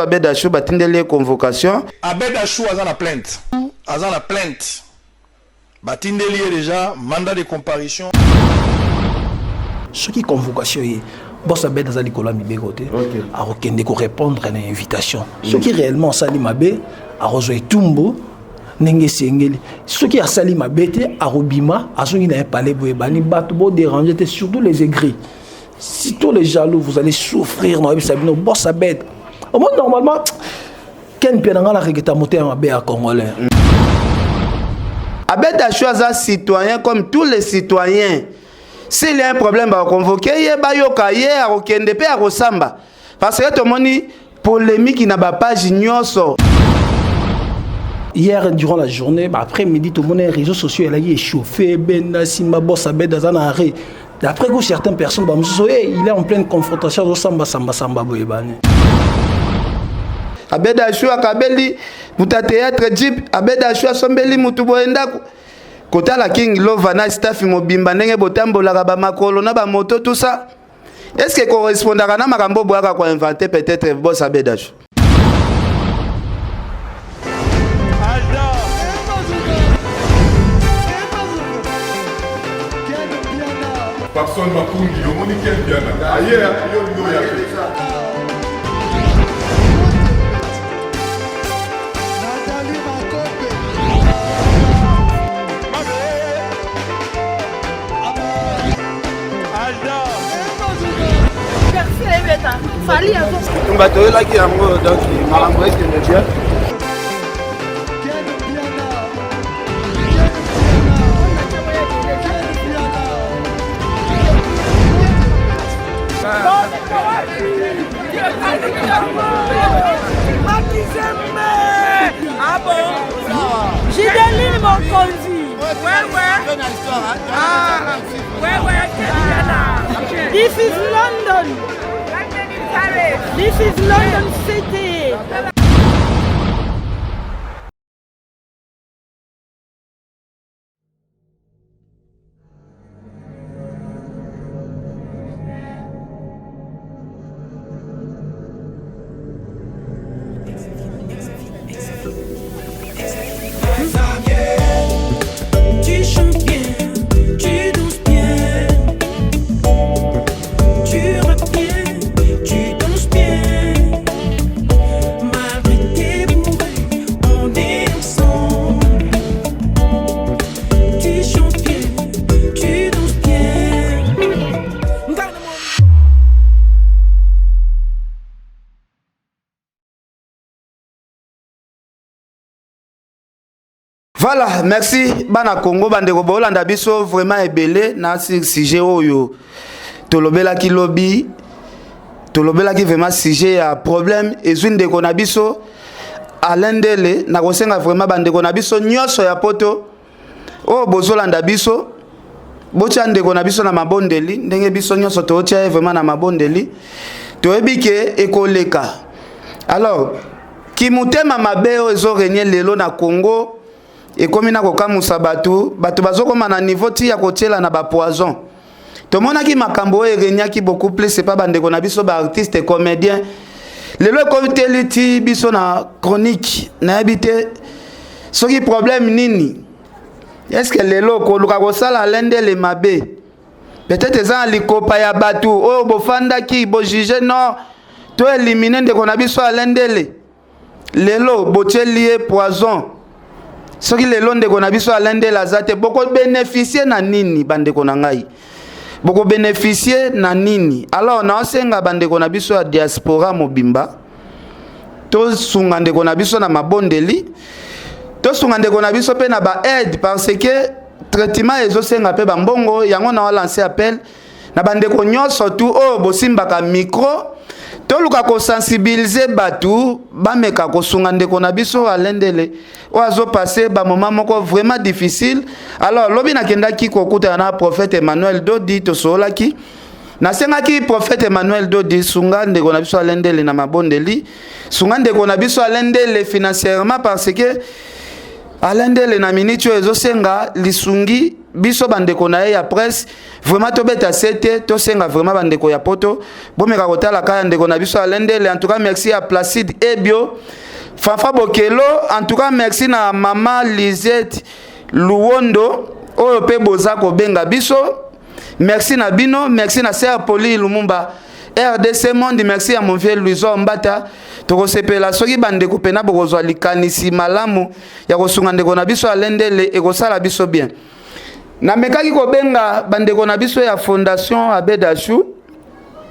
Abed Achour batindeli ye convocation. Abed Achour aza na plainte. Aza na plainte. Batindeli ye dejà mandat de comparution. Soki convocation ye boss Abed aza likolo ya mibeko te, akokende ko répondre na invitation. Soki réellement asali mabe, akozwa etumbu ndenge esengeli. Soki asali mabe te, akobima, azongi na ye palais boye bani bato bo déranger te, surtout les aigris. Surtout les jaloux, vous allez souffrir dans bino boss Abed. Au moins normalement Ken Mpiana nga na regeta motema mabe ya congolais. Abed Achour aza citoyen comme tous les citoyens. S'il y a un problème ba convoquer ye bayoka ye akokende pe akosamba. Parce que tomoni polémique na ba page nyonso. Hier durant la journée, bah, après midi, tout le monde réseaux sociaux elle a échauffé, ben Simba boss Abed aza na arrêt. D'après que certaines personnes bah, mosusu, hey, il est en pleine confrontation azo samba samba samba boye bani. Abed Achour akabeli moto ya théâtre jeep, Abed Achour asombeli moto boye ndako. Kotala King Lova na staff mobimba ndenge botambolaka ba makolo na ba moto tout ça. Est-ce que correspondaka na makambo boyaka ko inventer peut-être boss Abed Achour? Papson Makungi, omoni Ken Mpiana aye yo yo ya te. Bitumba toyelaki yango donc makambo ekende bien. Ah bon? Gideline Mokonzi. Ouais, ouais. Ah, ouais, ouais. This is London. This is London City. Tu chantes bien, tu danses bien, tu rappes bien, tu danses bien. Malgré tes bourrées, on est ensemble. Tu chantes bien, tu danses bien. Voilà, merci bana Congo bandeko bolanda biso vraiment ebele na sujet oyo tolobelaki lobi tolobelaki vraiment sujet ya problème ezwi ndeko na biso Alain Ndele nakosenga vraiment bandeko na biso nyonso ya poto oyo bozolanda biso botya ndeko na biso na mabondeli ndenge biso nyonso tootya ye vraiment na mabondeli toyebi ke ekoleka alors kimotema mabe oyo ezo renie lelo na Congo ekomi na kokamusa bato bato bazokoma na niveau ti ya kotiela na bapoison tomonaki makambo oyo eregnaki beaucoup plus epa bandeko na biso baartiste comédien lelo ekoteli ti biso na chronique nayebi te soki problème nini eske lelo koluka kosala lendele mabe peut-être eza na likopa ya bato oyo bofandaki bojuge non to elimine ndeko na biso alendele lelo botieli ye poison soki lelo ndeko na biso Alain Ndele aza te bokobeneficie na nini bandeko na ngai bokobeneficie na nini alors naosenga bandeko na biso ya diaspora mobimba tosunga ndeko na biso na mabondeli tosunga ndeko na biso mpe na ba aide parce que traitement ezosenga mpe bambongo yango na olanse appel na bandeko nyonso tu oyo bosimbaka micro toluka kosensibilize bato bameka kosunga ndeko na biso Alain Ndele oyo azopasse bamoment moko vraiment difficile alors lobi nakendaki kokutana na prophète Emmanuel Dodi tosololaki nasengaki prophète Emmanuel Dodi sunga ndeko na biso Alain Ndele na mabondeli sunga ndeko na biso Alain Ndele financièrement parce que Alain Ndele na minute oyo ezosenga lisungi. Biso bandeko na ye ya presse, vraiment tobeta sete, tosenga vraiment bandeko ya poto bomeka kotala kaka ndeko na biso Alain Ndele. En tout cas, merci ya Placide Ebio, Fafa Bokelo. En tout cas, merci na mama Lisette Luwondo oyo mpe boza kobenga biso. Merci na bino, merci na Sœur Poli Lumumba, RDC Monde. Merci ya mon vieux Luizo Mbata. Tokosepela soki bandeko mpena bokozwa likanisi malamu ya kosunga ndeko na biso Alain Ndele, ekosala biso bien. Namekaki kobenga bandeko na biso ya Fondation Abed Achour,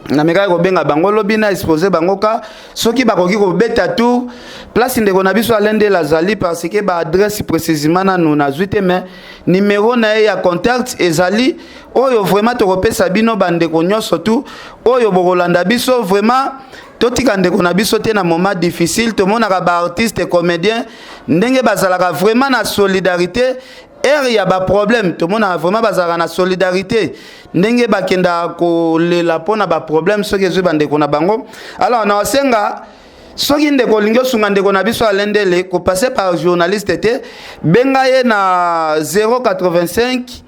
namekaki kobenga bango lobi na expose bango ka soki bakoki kobeta tour place ndeko na biso Alain Ndele azali, parce que baadresse précisément nanu nazwi te, mais numéro na ye ya contact ezali oyo. Vraiment tokopesa bino, bandeko nyonso tu oyo bokolanda biso, vraiment totika ndeko na biso te na moment difficile. Tomonaka baartiste comédien ndenge bazalaka vraiment na solidarité ere ya baproblème, tomonaka vraiment bazalaka na solidarité ndenge bakendaka kolela mpona baproblème soki ezwi bandeko na bango. Alors na osenga, soki ndeko olingi osunga ndeko na biso Alain Ndele, kopasser par journaliste te, benga ye na 085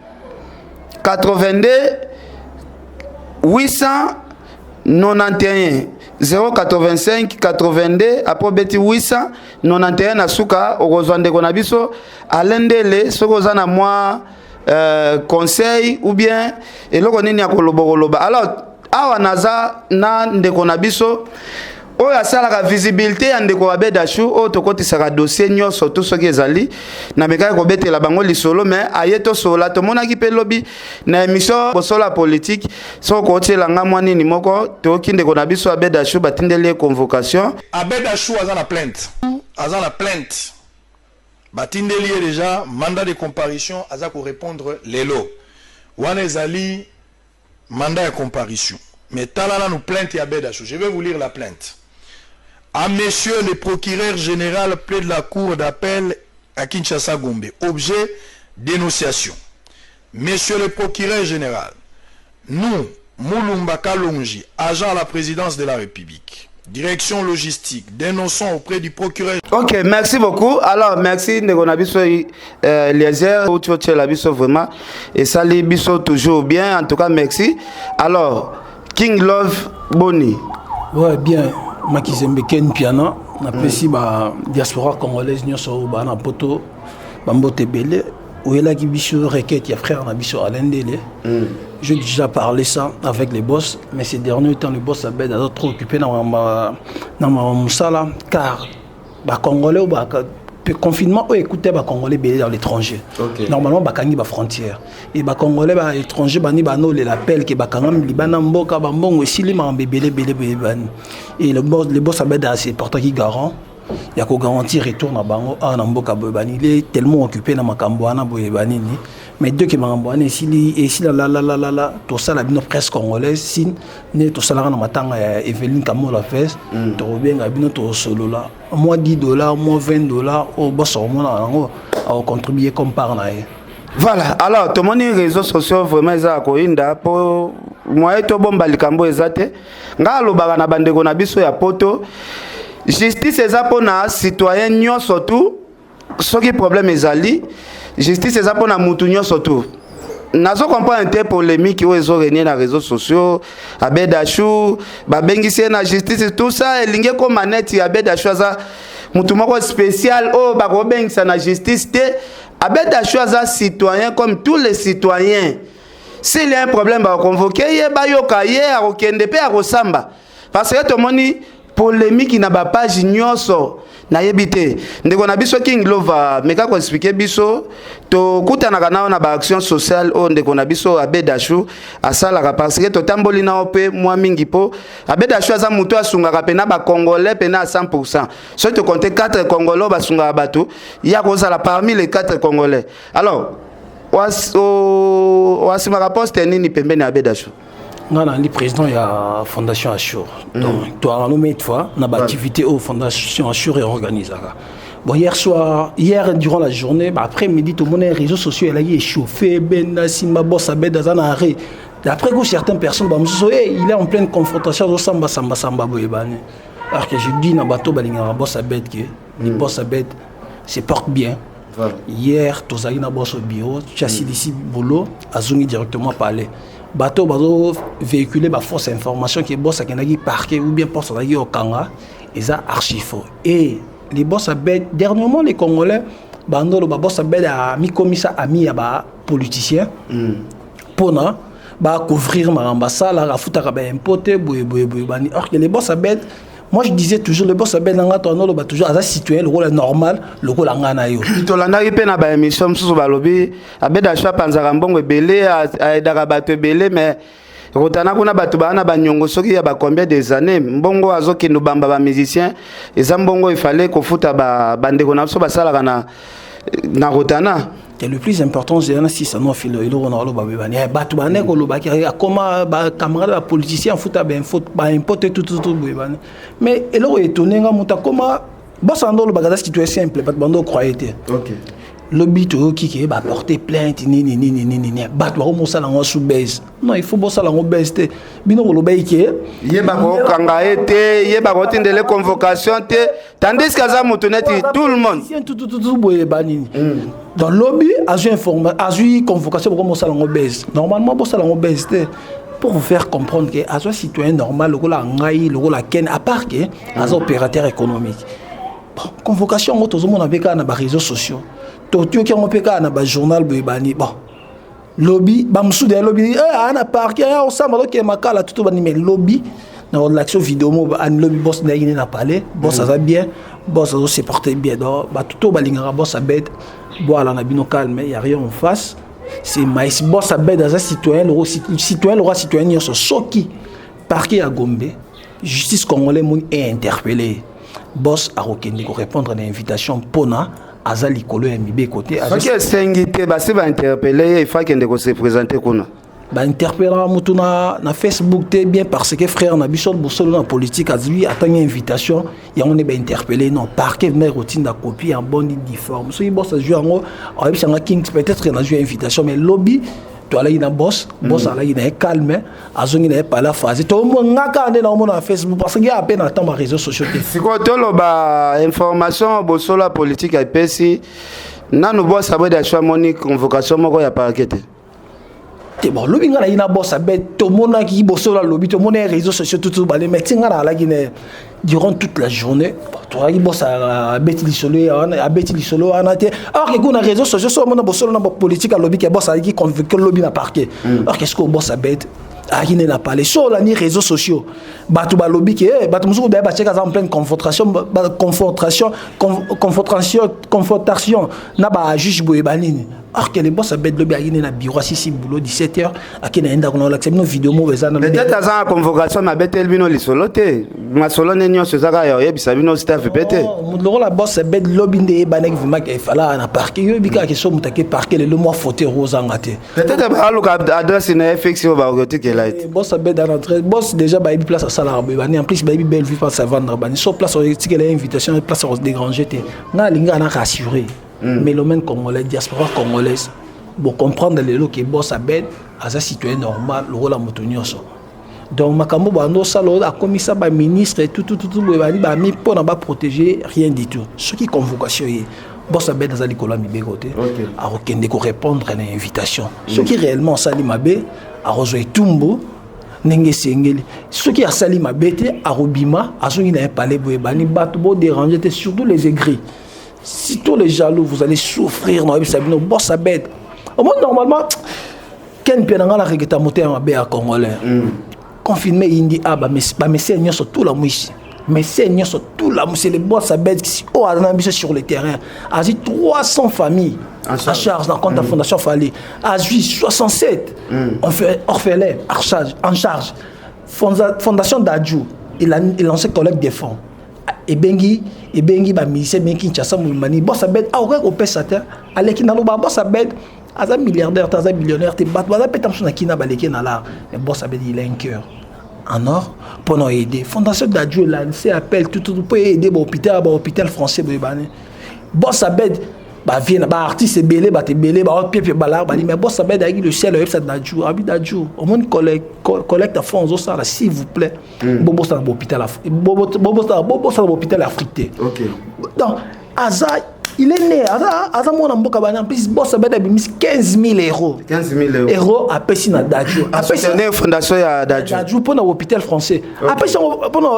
82 891, 085 82, après obeti 891 na suka, okozwa ndeko na biso Alain Ndele. Soki oza na mwa conseil ou bien eloko nini ya koloba, koloba. Alors awa naza na ndeko na biso oyo asalaka visibilité ya ndeko Abed Achour, oyo tokotisaka dossier nyonso to soki ezali. Namekaki kobetela bango lisolo, mais aye tosola. Tomonaki mpe lobi na émission Bosolo ya Politique. Soki kotiela nga mwa nini moko, toyoki ndeko na biso Abed Achour batindeli ye convocation. Abed Achour aza na plainte, aza na plainte, batindeli ye déjà mandat de comparution, aza korépondre lelo. Wana ezali mandat ya comparution, mais tala nanu plainte ya Abed Achour. Je vais vous lire la plainte. À monsieur le procureur général près de la cour d'appel à Kinshasa Gombe. Objet: dénonciation. Monsieur le procureur général, nous, Moulumba Kalonji, agent à la présidence de la République, direction logistique, dénonçons auprès du procureur Ok, merci beaucoup. Alors merci ndeko na biso Eliezer, outi otiela biso, vraiment esali biso toujours bien. En tout cas, merci. Alors King Love, boni? Ouais, bien. Makizembe Ken Piana, napesi ba diaspora congolaise nyonso oyo baa na poto bambote ebele. Oyelaki biso requête ya frère na biso Alain Ndele. J'ai déjà parlé ça avec les boss, mais ces derniers temps, le boss Abed aza trop occupé na mosala, car bacongolais oyo confinement oyo ekute bacongolais ebele dans l'étranger. Normalement bakangi bafrontière e bacongolais baétranger bani banolela appel ke bakangami libanda mboka, bambongo esili, makambo ebele ebele ebele bani. Et le boss Abed ase portaki garant ya kogarantir retour na bango awa na mboka boye bani. Il est tellement occupé na makambo wana boye banini, mais dès que makambo wana esili, esila lalalala, tosala bino presse congolaise sine nde tosalaka na matanga ya Eveline Kamola Fes, tokobenga bino, tosolola mwa 10 $, mwa 20 $, oyo boso komona yango, akocontribue comme part na ye. Voilà. Alors tomoni réseaux sociaux vraiment eza ya koyinda mpo moye tobomba likambo eza te. Ngai alobaka na bandeko na biso ya poto, justice eza mpona citoyen nyonso tu. Soki problème ezali, justice eza mpona mutu nyonso tu. Nazo comprendre te polémique oyo ezorégner na réseaux sociaux. Abed Achour babengisi ye na justice, tout ça elingi ekóma neti Abed Achour aza mutu moko spécial oyo bakobengisa na justice te. Abed Achour aza citoyen comme tous les citoyens. S'il y a un problème, bakoconvoquer ye, bayoka ye, akokende mpe akosamba, parce que tomoni polémique na bapage nyonso. Nayebi te, ndeko na biso King Lova, meka koexpliquer biso. Tokutanaka nao na baaction sociale oyo ndeko na biso Abed Achour asalaka, parce que totamboli nao mpe mwa mingi, mpo Abed Achour aza motu asungaka mpena bacongolais mpena à 100. Soki tocompter 4 Congolais oyo basungaka bato, ya kozala parmi les 4 Congolais. Alors oasimaka poste nini pembeni ya Abed Achour? Nga nali président ya Fondation Achour. Donc toaka no maintes fois na baactivité oyo Fondation Achour eorganisaka. Bon, hier soir, hier durant la journée, bah, après midi, tomoni réseaux sociaux elaki échauffé, benda simba boss Abed aza na arrêt. D'après coup, certaines personnes bamosusu, hey, il est en pleine confrontation, azosamba samba samba boye bani. Alors que je dis na bato balingaka boss Abed ke boss Abed se porte bien. Voilà. Hier tozalaki na boso bureau, ti asilisi boulot, azongi directement palais. Bato bazo véhiculer ba fausse information ke boss akendaki parquet ou bien boss azalaki okanga, eza archi faux. Et les boss Abed, dernièrement les Congolais bandolo ba boss Abed amikomisa ami ya ba politicien mpona bacouvrir makambo asalaka, afutaka baimpôt te, boye boye boye bani. Or que les boss Abed, moi je disais toujours, le boss Abed nanga to anoloba toujours, aza citoyen lokola normal, lokola ngai na yo. Tolandaki mpe na baémission mosusu, balobi Abed Achoui apanzaka mbongo ebele, aaidaka bato ebele, mais Rotana kuna bato baa na baniongo soki ya ba combien des années. Mbongo azokende obamba bamusicien, eza mbongo efale kofuta bandeko na biso basalaka na Rotana. Et le plus important, c'est na sisa no filo eloko na oloba bebani bato bande kolobaki akoma bacamarade bapoliticien, afuta baimpôt te, tututu boye bani. Mais eloko étonne nga, moto akoma bosa ndo olobaka aza citoyen simple, bato bando ocroye te. Lobi toyoki ke baporte plainte nini nini nini nini, bato bakomosala yango sous base. Non, il faut bosala yango base te. Bino kolobaki ke ye bakokanga ye te, ye bakotindele convocation te, tandis que aza moto neti tout le monde. Tutututu boye banini. Donc lobi azwi azwi convocation, bokomosala yango base. Normalement bosala yango base te, pour vous faire comprendre ke azwa citoyen normal lokola ngai, lokola Ken, à part ke aza opérateur économique. Bon, convocation yango tozomona mpe kaka na baréseaux sociaux, toyoki yango mpe kaka na bajournal boye bani. Bon, lobi bamosusu deya lobi aa na parquet osamba azokende makala tutu bani. Mais lobi na olakisi video mo ani lobi boss ndenge nini na palais, boss aza bien, boss azo se porter bien. Donc bato to balingaka boss Abed, boala na bino calme, y a rien en face. C'est mais boss Abed aza citoyen, loro citoyen, loro citoyen nyonso. Soki parquet ya Gombe, justice congolais moni e interpellé boss, akokende korépondre na invitation mpona aza likolo ya mibeko te. Soki esengi te, basi bainterpeller ye, ifa akende kose présenter kuna. Bainterpellaka motu na Facebook te, bien parce que frère na biso bosolo na politique azwi, atangi invitation yango nde bainterpeller. Non, parquet venait kotinda copie en bonne et due forme. Soki boss azwi yango, ayebisanga Kings, peut-être nazwi invitation. Mais lobi toalaki na boss, boss alaki na ye calme, azongi na ye pala phase nga kaka nde naomona na Facebook, parce que ya ape na ntango baréseaux sociaux te. Sikoyo toloba information bosolo ya politique epesi nanu, boss Abed Achoui amoni convocation moko ya parquet te. Te, bon, lobi nga nayi na boss Abed, tomonaki bosolo alobi, tomoni ya réseaux sociaux tutu bale. Mais ti nga na alaki na durant toute la journée, tozalaki, boss abeti lisolo wana, abeti lisolo wana te. Or ke kuna réseaux sociaux so omona bosolo na politique alobi ke boss alaki convoqué lobi na parquet. Or ke sikoyo boss Abed ayaki nde na palais. So olandi réseaux sociaux, bato balobi ke bato mosusu daye batiaka aza en pleine confrontation na bajuge boye banini. Or que le boss Abed lobi ayaki nde na bureau, asisi boulot 17 heures, ake na ye ndako. Na olakisa bino video moko eza na Peut-être aza na convocation, me abeteli bino lisolo te. Masolo nde nyonso eza kaka ya oyebisa bino staff mpe te. Lokola boss Abed lobi nde eyebanaki vraiment ke efala na parquet, yoyebi kaka ke so moto ake parquet lelo, mwa fauteuil ozanga te. Peut-être baluka adresse na ye fixe oyo bakotikela ye te. Boss Abed ana adresse, boss déjà bayebi place asalaka boye bani. En plus bayebi belle vie, place avandre bani. So place otikela ye invitation, place akodéranger te. Ngai alingi ana rassurer mélomane congolais, diaspora congolaise, bocomprendre lelo ke boss Abed aza citoyen normal lokola moto nyonso. Donc makambo bando osala oyo akomisa baministre tutututu boye bali bami mpona baprotéger, rien du tout. Soki convocation ye, boss Abed aza likolo ya mibeko te, akokende korépondre na invitation. Soki réellement asali mabe, akozwa etumbu ndenge esengeli. Soki asali mabe te, akobima, azongi na ye palais boye bani. Bato bodéranger te, surtout les aigris, surtout les jaloux, vous allez souffrir. Na oyebisa bino, boss Abed omoni normalement Ken mpe na ngai na regeta motema mabe ya Congolais. Confinement eyindi a bamesere nyonso tula mwisi, mesere nyonso tula mwisi. Le boss Abed oyo aza na biso sur le terrain, azwi 300 familles en charge na compte ya Fondation Fally, azwi 67 orphelins en charge. Fondation Dadju elancé collecte des fonds, ebengi bamusicien, ebengi Kinshasa molomani. Boss Abed akoki kopesa te, aleki naloba boss Abed aza milliardaire te, aza millionnaire te. Bato baza peta mosusu na kina baleki na lar, mais boss Abed, il a un cœur en or mpona aider. Fondation Dadju elancé appel tututu mpo aider bahôpital français boye bani. Boss Abed bavie na baartiste ebele, bato ebele baopiepie balaka bali. Mais boss Abed ayaki le ciel, oyebisa Dadju, abi Dadju omoni collecte fonds ozosala, s'il vous plaît, bobosana bahôpital, bobosana bahôpital Afrique te. Donc aza Il est né, aza aza mwana mboka bana. En plus, boss abeda abimisi 15 000 euros. 15 000 euros. Euros apesi na Dadju. Apesi Asoutenir fondation ya Dadju. Dadju mpona hôpital français. Apesi yango mpona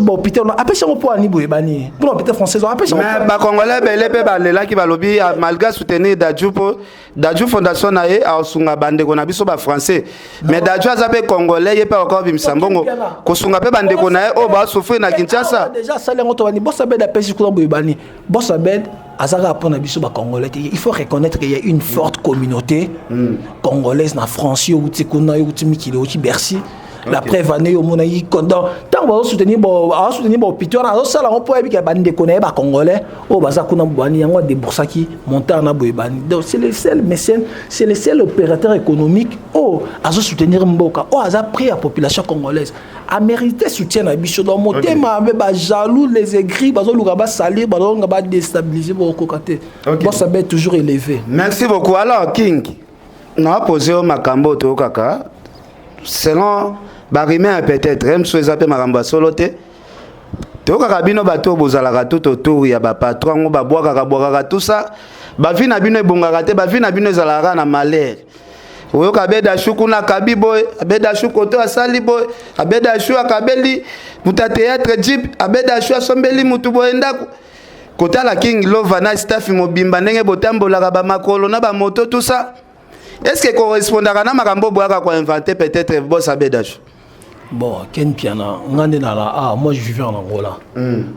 hôpital, apesi yango mpo ani boye bani mpona hôpital français, apesi yango. Mais bacongolais ebele mpe balelaki, balobi ah, malgré soutenir Dadju, mpo Dadju fondation na ye aosunga bandeko na biso bafrançais, mais Dadju aza mpe congolais, ye mpe akoka kobimisa mbongo kosunga mpe bandeko na ye oyo basouffrir na Kinshasa. Déjà asali yango to bani. Boss Abed apesi kuna boye bani. Boss Abed aza kaka mpona biso bacongolais te. Il faut reconnaître qu'il y a une forte communauté congolaise na France. Yo outi kuna, yo outi mikili, outi Bercy. La preuve ane, yo omonaki donc ntango bazosoutenir, azosoutenir bahôpitaux wana, azosala yango mpo ayebika bandeko na ye bacongolais oyo baza kuna bwani. Yango adéboursaki montant na boye bani. Donc c'est le seul mécène, c'est le seul opérateur économique oyo azosoutenir mboka, oyo aza prêt ya population congolaise, amérité soutien na biso. Donc motema mpe bajaloux, les aigris bazoluka basalir, bazoluka badéstabiliser, bokokoka te. Boss Abed toujours élevé. Merci beaucoup. Alors King, naapose yo makambo oyo toyokaka selon barumeurs, peut-être mosusu eza mpe makambo ya solo te. Toyokaka bino bato oyo bozalaka tout autour ya bapatron yango, babwakaka bwakaka tout ça, bavie na bino ebongaka te, bavie na bino ezalaka kaka na malheur. Oyoka Abedashu kuna akabi boye, Abedashu koto asali boye, Abedashu akabeli moto ya théâtre jeep, Abedashu asombeli mutu boye ndako. Kotala King Lova na staff mobimba, ndenge botambolaka bamakolo na bamoto, tout ça, est ce que correspondaka na makambo boyaka koinventer peut-être boss Abedashu? Bon, Ken Piana, nga nde nala, ah, moi je vivais en Angola.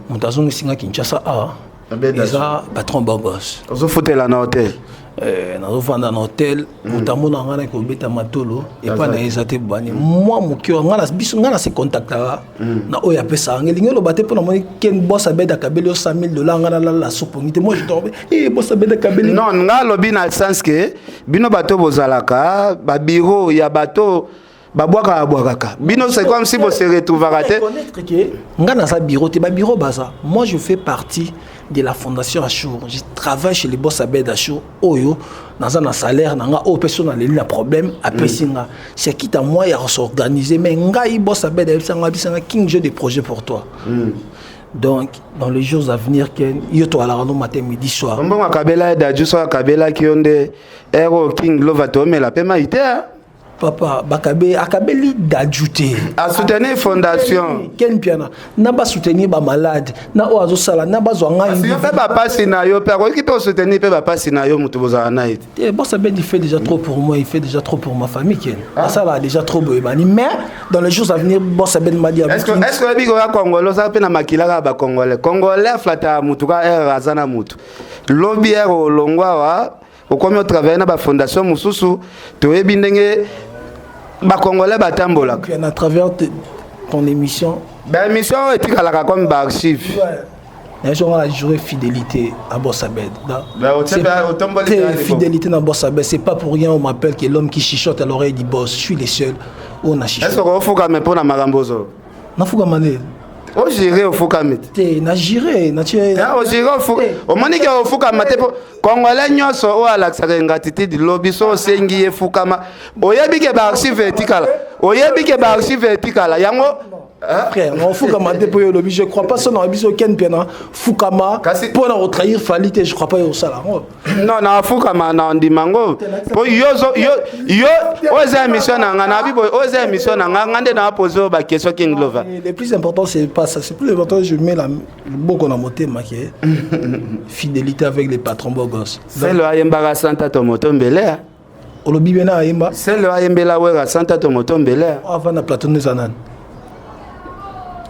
Moto azongisi nga Kinshasa, ah, eza patron Bogos. Ozofutela na hotel? Eh, nazofanda na hotel. Moto amona nga na kobeta matolo epai na ye eza te. Bani mwa moke oyo nga na biso, nga na se contactaka na oyo apesaka nga. Elingi oloba te mpo namoni Ken, boss Abed akabeli yo 100 000 dollars, nga nalala sopongi te. Moi je dorme, eh, boss Abed akabeli. Non, nga alobi na sens ke bino bato bozalaka babureau ya bato babwakaka bwakaka bino, c'est comme si bose retrouvaka te. Reconnaître que nga naza bureau te, babureau baza. Moi je fais partie de la fondation Achour, je travaille chez les boss Abed Achour. Oyo naza na salaire na nga oyo mpe so naleli na problème, apesi nga. C'est quitte à moi ya s'organiser, mais ngai boss Abed ayebisanga, abisanga: "King, j'ai des projets pour toi." Donc dans les jours à venir, Ken, yo toalaka no matin, midi, soir. Mbongo akabela ye Dadju, so akabelaki yo nde ero King Lova toomela mpe mai te, ah. Papa, bakabe akabeli Dadju te. Asoutenir fondation. Ken Piana, na basoutenir bamalade na oyo azosala na bazwa ngai. Yo mpe bapasi na yo mpe akoki mpe osoutenir mpe bapasi na yo, moto bozala na ye te. Eh, boss Abed, il fait déjà trop pour moi, il fait déjà trop pour ma famille, Ken. Ah. Ça va déjà trop boye bani. Mais dans les jours à venir, boss Abed m'a dit. Est-ce que oyebi koya congolais oza mpe na makila kaka bacongolais? Congolais aflataka mutu ka ere aza na mutu. Lobi ere olongwa awa, okomi otravaille na bafondation mosusu, toyebi ndenge bacongolais batambolaka. À travers ton émission. Baémission oyo etikalaka comme baarchive. Ouais. On a juré fidélité à Boss Abed. Fidélité dans Boss Abed, c'est pas pour rien on m'appelle que l'homme qui chuchote à l'oreille du boss. Je suis le seul. On a chuchoté. Est-ce que ofukame mpona makambo ozo? Nafukama nde. Ojire ofukami te? Te, najire. Ojire, omoni ke ofukama te, mpo congolais nyonso oyo alakisaka ingratitude, lobi so osengi ye fukama, oyebi ke baarchive etikala, oyebi ke baarchive etikala yango. Frère, ofukama te mpo yo olobi. Je crois pas so na biso Ken Mpiana fukama mpo na kotrahir Fally te. Je crois pas yo osala yango. Non, na afukama na ndima ngo mpo yo yo oyo eza émission na nga, nabi boye, oyo eza émission na nga, nga nde na pose oyo baquestion, King Lova. Le plus important, c'est pas ça. C'est plus important, je mets la loboko na motema ke fidélité avec les patrons bogos. Selo ayembaka santa to moto mbele. Olobi bien, ayemba. Selo ayembela Wera santa to moto mbele. Avant na plateau eza nani?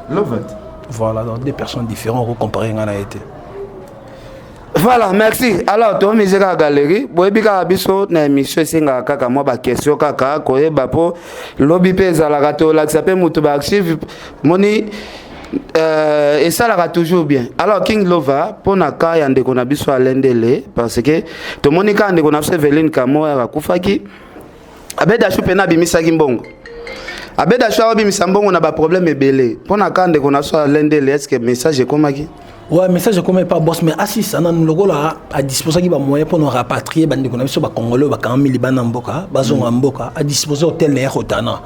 Lovat. Voilà, donc deux personnes différentes, comparer nga na ye te. Voilà, merci. Alors tomise kaka galerie, boyebi kaka biso na émission esengaka kaka mwa baquestion kaka koyeba, mpo lobi mpe ezalaka tolakisa mpe moto baarchive moni esalaka toujours bien. Alors King Lova, mpo na ka ya ndeko na biso alendele, parce que tomoni kaka ndeko na biso Eveline Kamoya akufaki, Abedashu mpena abimisaki mbongo. Abedashu aobimisa mbongo na baproblème ebele mpo na ka ndeko na biso alendele. Est ce que message ekomaki? Ouais, message ekomi pas boss, mais asisa nanu lokola adisposaki bamoyen mpona rapatrier bandeko na biso bacongolais oyo bakangami libanda mboka, bazonga mboka. Adispose hotel na ye Rotana,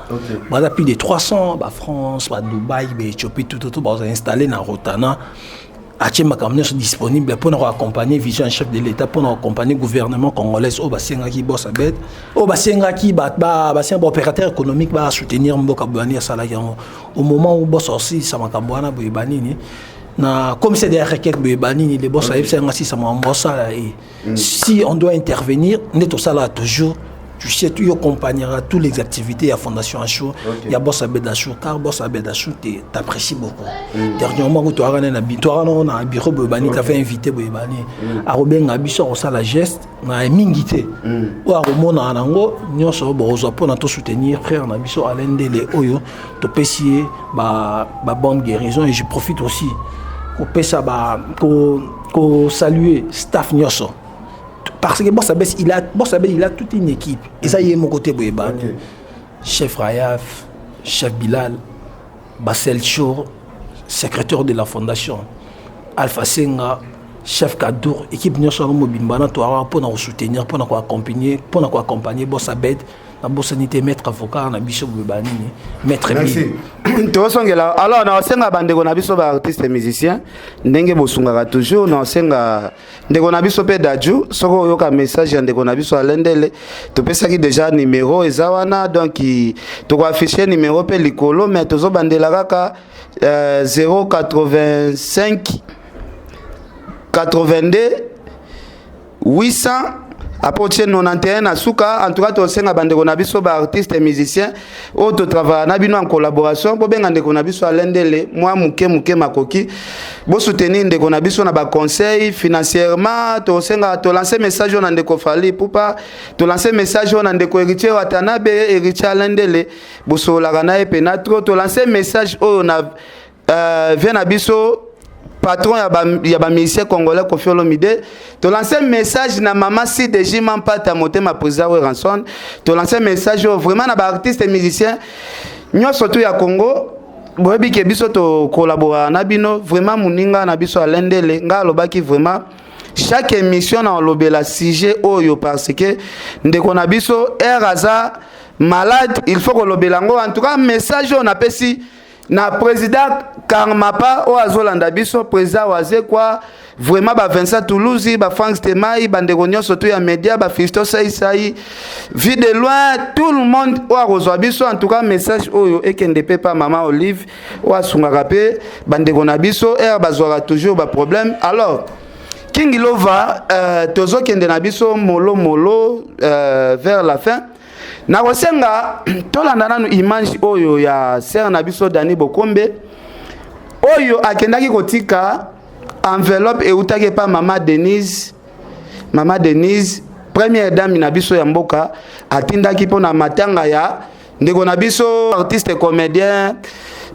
baza plus de 300, bafrance, badubai, baéthiopie, tututu, baza installé na Rotana. Atie makambo nyonso disponible mpona koaccompagne vision ya chef de l'état, mpona koaccompagne gouvernement congolaise oyo basengaki Boss Abed, oyo basengaki basenga baopérateur économique basoutenir mboka boyani. Asalaki yango au moment où boss osilisa makambo wana boye banini na commissaire de requête boye banini. Le boss ayebisa yango, asisa makambo osala e si on doit intervenir nde tosala toujours. Tu sais, tu accompagneras toutes les activités à Fondation Achour. Il y a Boss Abed Achour, car Boss Abed Achour t'apprécie beaucoup. Dernièrement, tu as un bureau, tu as fait invité, arobenga biso, akosala geste na mingi te oyo akomona nango nyonso bokozwa mpona tosoutenir frère na biso Alain Ndele oyo topesi ye babonne guérison. Et je profite aussi kopesa kosaluer staff nyonso, parce que Boss Abed, il a, Boss Abed, il a toute une équipe. Eza ye moko te boye bani, chef Rayaf, chef Bilal, Basel Chour, secrétaire de la fondation, Alpha Senga, chef Kadour, équipe nyonso wana mobimba na toaka mpona kosoutenir, mpona koaccompagner Boss Abed. Nabosani te maître avocat na biso boye banini, maître. Merci. Tozongela. Alors naosenga bandeko na biso baartiste musicien, ndenge bosungaka toujours, naosenga ndeko na biso mpe Daju, soki oyoka message ya ndeko na biso Alain Ndele, topesaki déjà numéro eza wana, donc tokoaffiche numéro mpe likolo, mais tozobandela kaka 085 82 800, après otie 91 na suka. En tout cas, tosenga bandeko na biso baartiste musicien oyo totravailla na bino en collaboration, bobenga ndeko na biso Alain Ndele mwa moke moke makoki, bosoutenir ndeko na biso na baconseil financièrement. Tosenga, tolance message oyo na ndeko Fally Ipupa, tolance message oyo na ndeko Héritier Watanabe, Héritier Alain Ndele bosololaka na ye pena trop. Tolance message oyo na vie na biso patron ya bamusicien congolais Koffi Olomide. Tolance message na mama CDJ Mampata motema, président Werrason. Tolance message oyo vraiment na baartiste musicien nyonso tu ya Congo. Boyebi ke biso tocollaboraka na bino vraiment. Moninga na biso Alain Ndele, ngai alobaki vraiment chaque émission na olobela sujet oyo, parce que ndeko na biso r aza malade, il faut kolobela yango. En tout cas, message oyo napesi na président Karmapa oyo azolanda biso, président Wazekwa, vraiment ba Vincent Toulouse, ba Frank Temai, bandeko nyonso to ya média, ba Fisto Saisai, Vie de loin, tout le monde oyo akozwa biso. En tout cas, message oyo ekende mpe pa mama Olive oyo asungaka mpe bandeko na biso ere bazwaka toujours baproblème. Alors King Lova, tozokende na biso molo molo vers la fin. Nakosenga tolanda nanu image oyo ya sere na biso Dani Bokombe oyo akendaki kotika enveloppe eutaki epa mama Denise. Mama Denise, première dame na biso ya mboka, atindaki mpona matanga ya ndeko na biso artiste comédien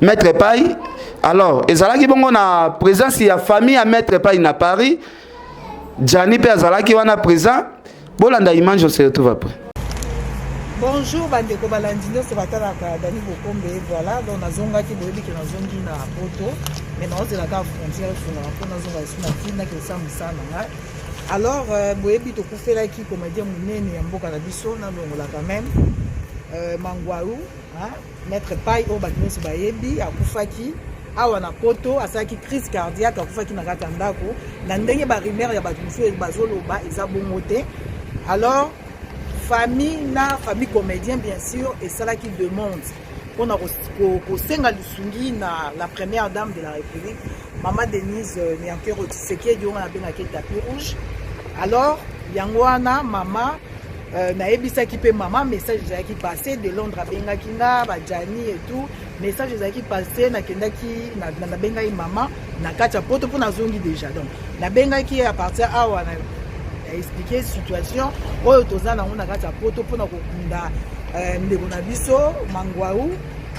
Maître Pai. Alors ezalaki bongo na présence ya famille ya Maître Pai na Paris. Jani mpe azalaki wana présent. Bolanda image, on se retrouve après. Bonjour bandeko balandi nyonso batalaka Dani Bokombe. Voilà, donc nazongaki, boyebi ke nazongi na Poto, mais naozelaka frontière efungaka mpo nazonga esu na tindaki kosala mosala na ngai. Alors boyebi tokufelaki comédien monene ya mboka na biso, nalongola quand même Mangwaru, Maître Pai oyo bato nyonso bayebi. Akufaki awa na Poto, asalaki crise cardiaque, akufaki na kati ya ndako na ndenge barumeur ya bato mosusu bazoloba eza bongo te. Alors famille na famille comédien bien sûr esalaki demande mpona kosenga lisungi na la première dame de la République, mama Denise Nyakeru Tshisekedi, oyo nabengaki tapis rouge. Alors yango wana mama nayebisaki mpe mama, message ezalaki passé de Londres, abengaki nga bajani et tout, message ezalaki passé. Nakendaki, nabengaki mama na kati ya Poto mpo nazongi déjà, donc nabengaki ye à partir awa na expliquer situation oyo toza nango na kati ya Poto mpona kokunda ndeko na biso Mangwau.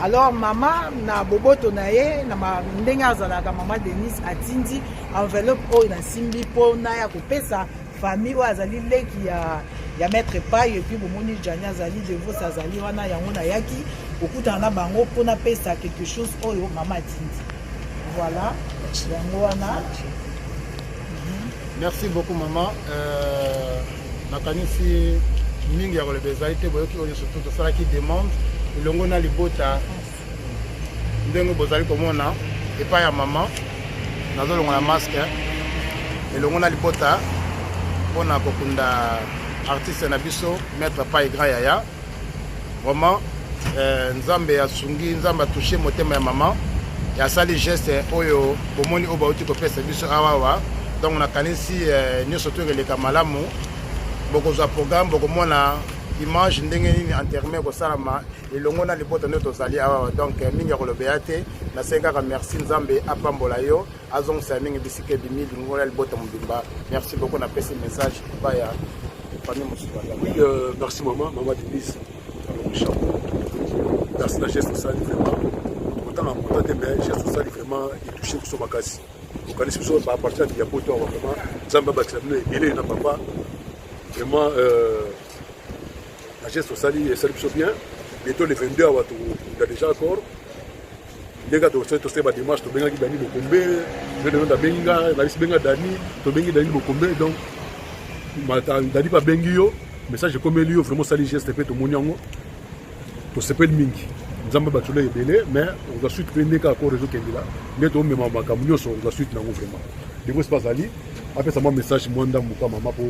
Alors mama na boboto na ye, na ndenge azalaka, mama Denise atindi enveloppe oyo nasimbi mpona ya kopesa famille oyo azali leki ya Maître Pai. Et puis bomoni Jani azali, Devos azali wana. Yango nayaki kokutana na bango mpona apesa quelque chose oyo mama atindi. Voilà, yango wana. Merci beaucoup mama. Nakanisi mingi ya koloba ezali te. Boyoki oyo surtout tosalaki demande elongo na libota, ndenge bozali komona epai ya mama. Nazolongola masque elongo na libota mpona kokunda artiste na biso maître Pai Grand Yaya. Vraiment euh, Nzambe asungi, Nzambe atouche motema ya mama asali geste oyo bomoni oyo bauti kopesa biso awawa. Donc nakanisi euh, nyonso to ekoleka malamu, bokozwa programme, bokomona image ndenge nini enterrement ekosalama elongo na libota nde tozali awa. Donc mingi ya kolobela te, nasengi kaka merci, Nzambe apambola yo, azongisa mingi bisika ebimi lingo na libota mobimba. Merci beaucoup, napesi message epai ya famille mosusu. Oui, merci maman, maman Denise. Alors, chapeau. Merci na geste osali vraiment. Otanga monta te mais geste osali vraiment etouche biso makasi. Okanisi biso à partir ya poto awa vraiment Nzambe abakisa bino ebele na papa. Vraiment euh, na geste osali esali biso bien. Bientôt le 22 awa tokunda déjà accord. Ndenge tosali tosali badémarche, tobengaki Dani Bokombe, nde abengi nga, nabisi benga Dani, tobengi Dani Bokombe. Donc Dani mpe abengi yo, message ekomeli yo, vraiment osali geste mpe tomoni yango, tosepeli mingi. Nzambe batula ebele, mais ozwa suite mpe ndenge accord ezokendela, nde tomema makambo nyonso, ozwa suite nango vraiment. Devosi mpe azali apesa mwa message mwa ndambo mpa mama mpo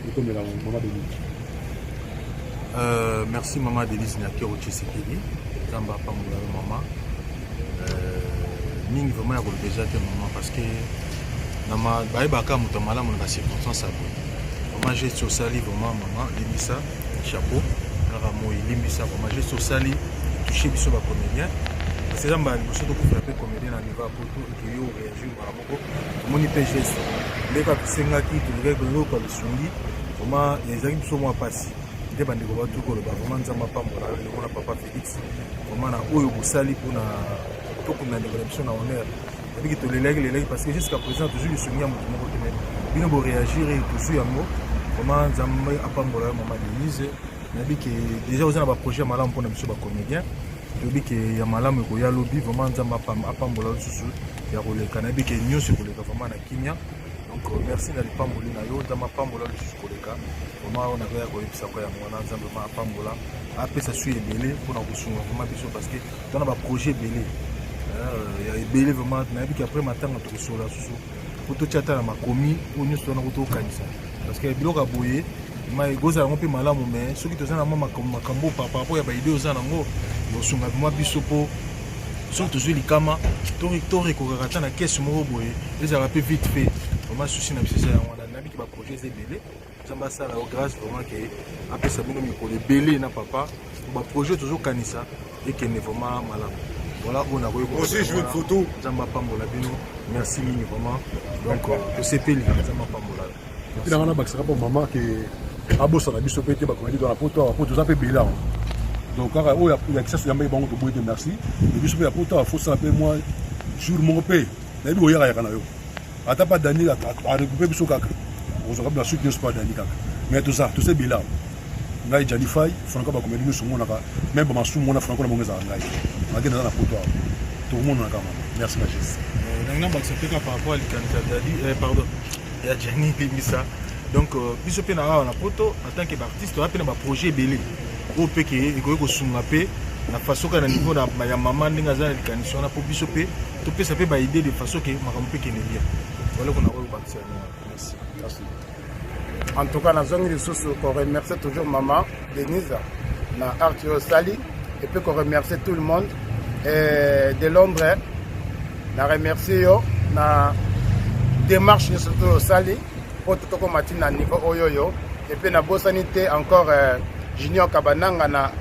ekomela mama Denise. Merci mama Denise Nyakero Tshisekedi, Nzambe apambola yo mama. Mingi vraiment ya koloba eza te mama, parce que na bayebaka moto ya malamu na bacirconstance ya boye. Vraiment geste osali vraiment mama, limbisa, chapeau kaka moi, limbisa vraiment geste osali touche biso bacomédien, parce que eza mbala liboso tokufela mpe comédien na niveau ya poto eke yo réagir mbala moko. Tomoni mpe geste ndeka tosengaki, tolingaki koyoka lisungi, vraiment ezalaki biso mwa mpasi nde bandeko batu koloba. Vraiment Nzambe apambola yo elongo na papa Félix, vraiment na oyo bosali mpona tokunda ndeko na biso na honneur. Nabiki tolelaki lelaki parce que jusqu'à présent tozwi lisungi ya moto moko te, mais bino boréagir tozwi yango. Vraiment Nzambe apambola yo mama Denise. Nayebi ke déjà oza na baprojet ya malamu mpona biso bacomédien, toyebi ke ya malamu ekoya lobi. Vraiment Nzambe apambola lisusu ya koleka, nayebi ke nyonso ekoleka vraiment na kimia. Donc merci na lipamboli na yo, Nzambe apambola lisusu koleka. Vraiment oyo nakoya koyebisa ko yango wana, Nzambe vraiment apambola, apesa su ebele mpona kosunga vraiment biso, parce que toza na baprojet ebele ya ebele. Vraiment nayebi ke après matanga tokosola susu po totia ata na makomi oyo nyonso wana ko tokanisa, parce que biloko ya boye ekozala yango mpe malamu, mais soki toza na mwa makambo par rapport ya baide oza nango, ekosunga vraiment biso mpo soki tozwi likama torekokaka ata na kese moko boye, ezalaka mpe vite fait. Vraiment souci na biso eza yango wana. Nayebiki baprojet eza ebele, Nzambe asala yo grâce vraiment ke apesa bino mikolo ebele na papa, baprojet tozokanisa ekende vraiment malamu. Voilà oyo nakoki. Nzambe apambola bino, merci mingi vraiment. Donc tosepeli, Nzambe apambola. Epuis nanga nabakisaka mpo mama ke abosana biso mpe te bakomedi na poto awa, po toza mpe ebele awa. Donc kaka oyo ya kisasi yambaki bango, toboyi te, merci. Mais biso mpe ya poto awa fosala mpe mwa jour moko mpe nayebi koyakayaka na yo, ata pa Dani aregroupe biso kaka, okozwaka na suite nyonso pa Dani kaka. Mais toza toza ebele awa. Ngai Jani Fai Franco, bakomedi nyonso omonaka, meme bamasumu wana Franco na bango ezala ngai make naza na poto awa, tokomonana kaka mama. Merci na geste. Nangi nabakisa mpe kaka par rapport ya likanisi ya Dadi, pardon, ya Jani, limbisa. Donc biso mpe na awa na poto en tant que baartiste toza mpe na baprojet ebele oyo mpe ke ekoki kosunga mpe na façon kaka na niveau ya mama ndenge aza na likanisi wana, mpo biso mpe topesa mpe baidée de façon ke makambo mpe ekende bien. Wala kona koki kobakisa yango. Merci. Merci. En tout cas nazongi lisusu koremercier toujours maman Denise na art oyo osali, et puis koremercier tout le monde et de Londres. Na remercier yo na démarche nyonso to osali mpo tokoma ti na niveau oyo oyo. Et puis nabosani te encore Junior Kabananga na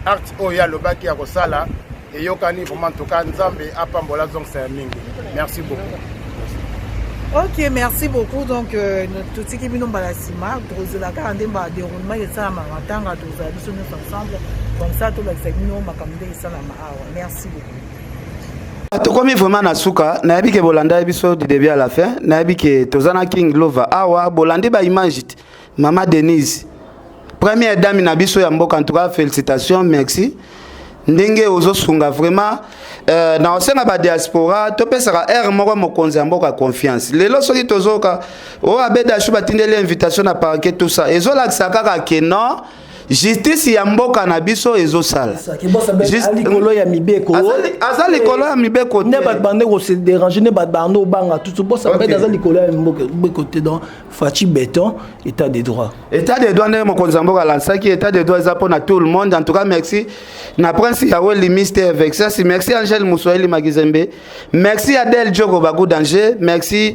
art oyo alobaki ya kosala eyokani vraiment. En tout cas Nzambe apambola, azongisa ya mingi. Merci beaucoup. Ok, merci beaucoup. Donc totiki bino mbala nsima, tokozela kaka nde ba déroulement esalamaka matanga, tozala biso nyonso ensemble, comme ça tolakisa bino makambo nde esalama awa. Merci beaucoup. Tokomi vraiment na suka. Nayebi ke bolanda biso du début à la fin. Nayebi ke toza na King Lova awa, bolandi baimage te. Mama Denise, première dame na biso ya mboka, en tout cas félicitations, merci ndenge ozosunga vraiment. Na osenga badiaspora topesaka aire moko mokonzi ya mboka confiance. Lelo soki tozoka oyo abeda shu batindeli invitation na parquet, tout ça ezolakisa kaka ke non. Justice ya mboka na biso ezosala. Likolo ya mibeko. Aza likolo ya mibeko te. Nde bato bande kose déranger, nde bato bande obanga tutu. Boss Abed aza likolo ya mibeko te. Donc Fatshi béton, état de droit. État de droit, ndenge mokonzi ya mboka alansaki, état de droit eza mpona tout le monde. En tout cas, merci na Prince Yaweli, Mister Vexas. Merci Angèle Mouswahili Magizembe, merci Adèle Djogo Bagou Danger, merci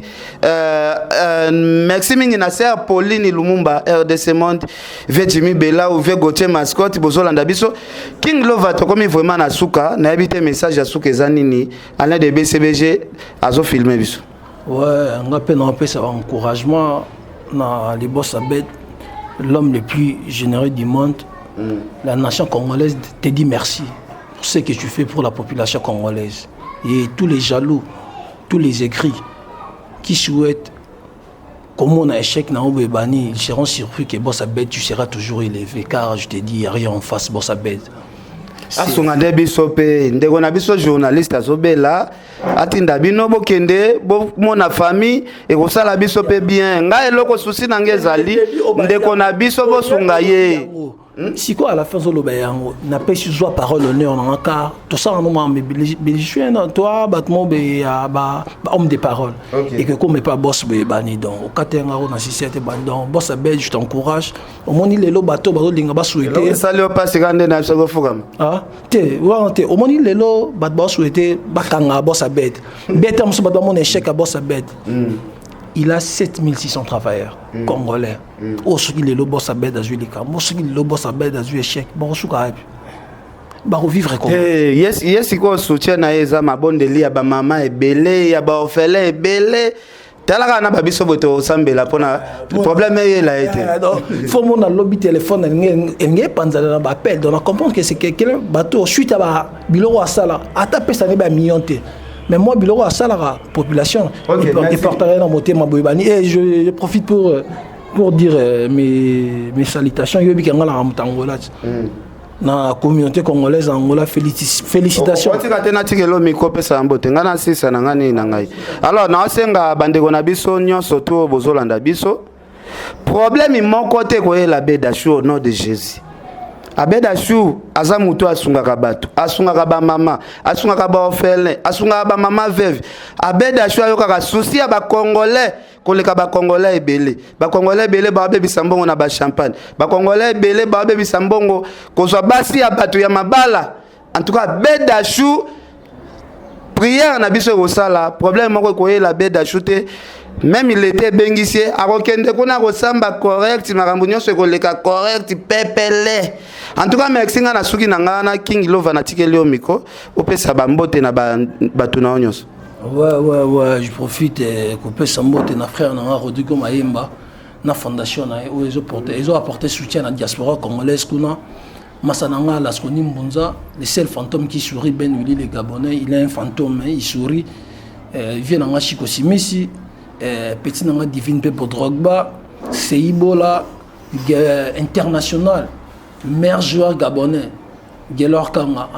merci mingi na sœur Pauline Lumumba, RDC Monde, ve Jimmy Bella ou ve Gauthier Mascotte. Bozolanda biso, King Lova, tokomi vraiment na suka. Nayebi te message ya suka eza nini. Alain de BCBG azofilme biso. Ouais, nga mpe na opesa encouragement na le Boss Abed, l'homme le plus généreux du monde. La nation congolaise te dit merci pour ce que tu fais pour la population congolaise. Et tous les jaloux, tous les aigris qui souhaitent komona échec na oyo ebani, ils seront surpris que Boss Abed, tu seras toujours élevé, car je te dis, il y a rien en face Boss Abed. Asunga nde biso mpe ndeko na biso journaliste azobela, atinda bino bokende bomona famille, ekosala biso mpe bien. Ngai eloko souci na ngai ezali ndeko na biso, bosunga ye. Sikoyo à la fin ozoloba yango, napesi zwa parole honneur nanga, car tosala no mambe toa bato mo ya bahomme de parole et que comme epa boss boye ebani, donc okata yango na sisi ete bani. Donc Boss Abed, je t'encourage. Omoni lelo bato bazolinga basouhaite. Esali yo mpasi kaka nde na biso kofukama. Te, wana te. Omoni lelo bato basouhaite bakanga Boss Abed bete mosusu, bato bamona échec ya Boss Abed. Il a 7600 travailleurs congolais. Oyo soki lelo Boss Abed azwi likambo, soki lelo Boss Abed azwi échec, bakosuka wapi? Bakovivre comment? Ye sikoyo soutien na ye eza mabondeli ya bamama ebele, ya baorphelin ebele. Talaka na babiso boye, tosambela mpona problème eyela ye te. Faut mona lobi téléphone elingi epanzana na baappel. Donc na comprendre que c'est quelqu'un, bato suite ya biloko asala, ata apesani bamillion te, mais moi biloko asalaka population eportaka na motema boye bani. Et je profite pour dire mes salutations. Yoyebi nga na moto Angola, na communauté congolaise en Angola, félicitations. Otika te, natikela micro, opesa yango te. Ngai nasisa na ngai nini na ngai. Alors naosenga bandeko na biso nyonso to bozolanda biso, problème moko te koyela Abed Achour au nom de Jésus. Abed Achour aza motu asungaka bato, asungaka bamama, asungaka baorphelin, asungaka bamama veuve. Abed Achour ayokaka souci ya bacongolais koleka bacongolais ebele. Bacongolais ebele babebisa mbongo na bachampagne, bacongolais ebele babebisa mbongo kozwa basi ya bato ya mabala. En tout cas, Abed Achour, prière na biso ekosala, problème moko ekoyela Abed Achour te. Même lete ebengisi ye, akokende kuna kosamba correct, makambo nyonso ekoleka correct, pepele. En tout cas, merci. Ngai na suki na ngai na King Lova, natikeli yo micro, opesa bambote na bato na yo nyonso. Ouais, je profite kopesa mbote na frère na nga Rodrigo Mayemba na fondation na ye oyo ezoporte, ezoapporte soutien na diaspora congolaise kuna. Masa na nga Lasconi Mbunza, le seul fantôme qui sourit, Ben Willy le Gabonais, il est un fantôme, hein, il sourit. Vieux na nga Chico Simisi, petit na nga Divine Pepo Drogba, Seibola international, meilleur joueur gabonais, Gelor Kanga.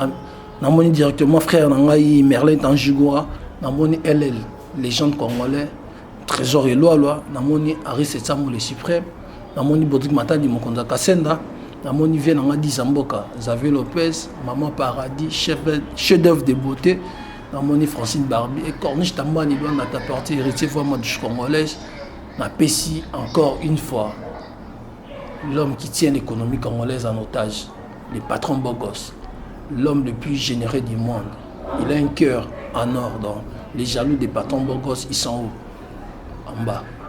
Namoni directement frère na ngai Merlin Tanjugura, namoni LL, légende congolais, Trésor Elwalwa, namoni Aris Etsambo le suprême, namoni Bodrik Matadi mokonzi ya Kasenda, namoni vieux na nga Disa Mboka, Xavier Lopez, Maman Paradis, chef chef d'œuvre de beauté, namoni Francine Barbie et Corniche Tambani Lwanda, ta partie héritier vraiment du congolaise. Napesi encore une fois l'homme qui tient l'économie congolaise en otage, le patron Bogos, l'homme le plus généreux du monde. Il a un cœur en or. Donc les jaloux des patrons Bogos, ils sont où? En bas.